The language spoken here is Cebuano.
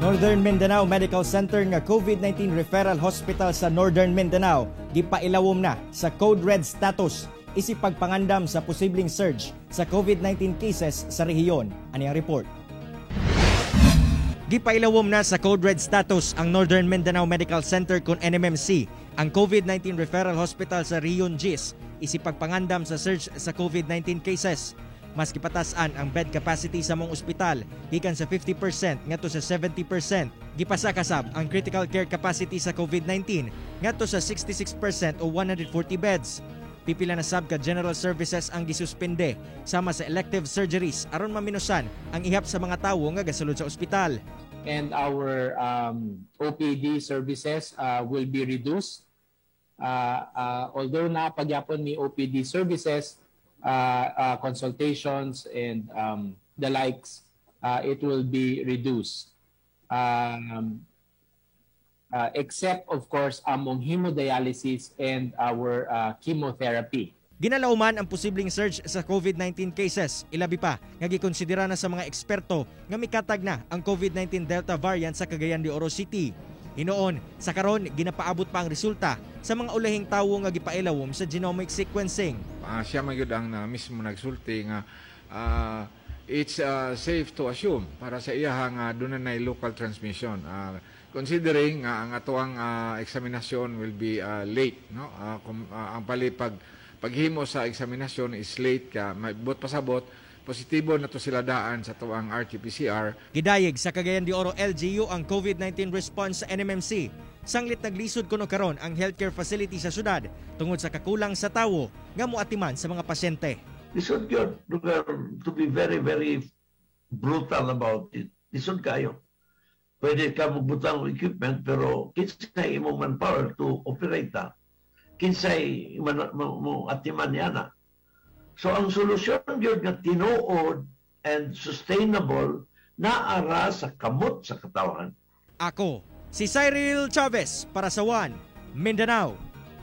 Northern Mindanao Medical Center nga COVID-19 referral hospital sa Northern Mindanao gipailawom na sa Code Red status isip pagpangandam sa posibleng surge sa COVID-19 cases sa rehiyon. Ani ang report. Gipailawom na sa Code Red status ang Northern Mindanao Medical Center kon NMMC, ang COVID-19 referral hospital sa Region GIS, isip pagpangandam sa surge sa COVID-19 cases. Mas gipatasan ang bed capacity sa maong ospital gikan sa 50% ngadto sa 70%. Gipasa kasab ang critical care capacity sa COVID-19 ngadto sa 66% o 140 beds. Pipila na sab ka general services ang gisuspende sama sa elective surgeries aron maminusan ang ihap sa mga tawo nga gasulod sa ospital. And our OPD services will be reduced. Although naa pa gyapon mi OPD services, consultations and the likes, it will be reduced. Except of course among hemodialysis and our chemotherapy. Ginalauman ang posibleng surge sa COVID-19 cases. Ilabi pa nga gikonsidera na sa mga eksperto nga mikatag na ang COVID-19 Delta variant sa Cagayan de Oro City. Hinuon, sa karon ginapaabot pa ang resulta sa mga ulahing tawo nga gipailawom sa genomic sequencing. Siya man gyud ang mismo nagsulti nga it's safe to assume para sa iya nga doon na local transmission. Considering nga ang atoang eksaminasyon will be late, no? Kung ang palipag paghimo sa eksaminasyon is late ka, may buot pasabot positibo na to sila daan sa atoang RT-PCR. Gidayeg sa Cagayan de Oro LGU ang COVID-19 response sa NMMC. Sanglit naglisod kuno karon ang healthcare facility sa syudad tungod sa kakulang sa tawo nga moatiman sa mga pasyente. Lisod yun. To be very, very brutal about it. Lisod kayo. Pwede ka magbutang og equipment, pero kinsay imong manpower to operate ta? Kinsay man, mo atiman niya na? So ang solusyon gyud nga tinuod and sustainable naara sa kamot sa katawan. Ako, si Cyril Chavez para sa One Mindanao.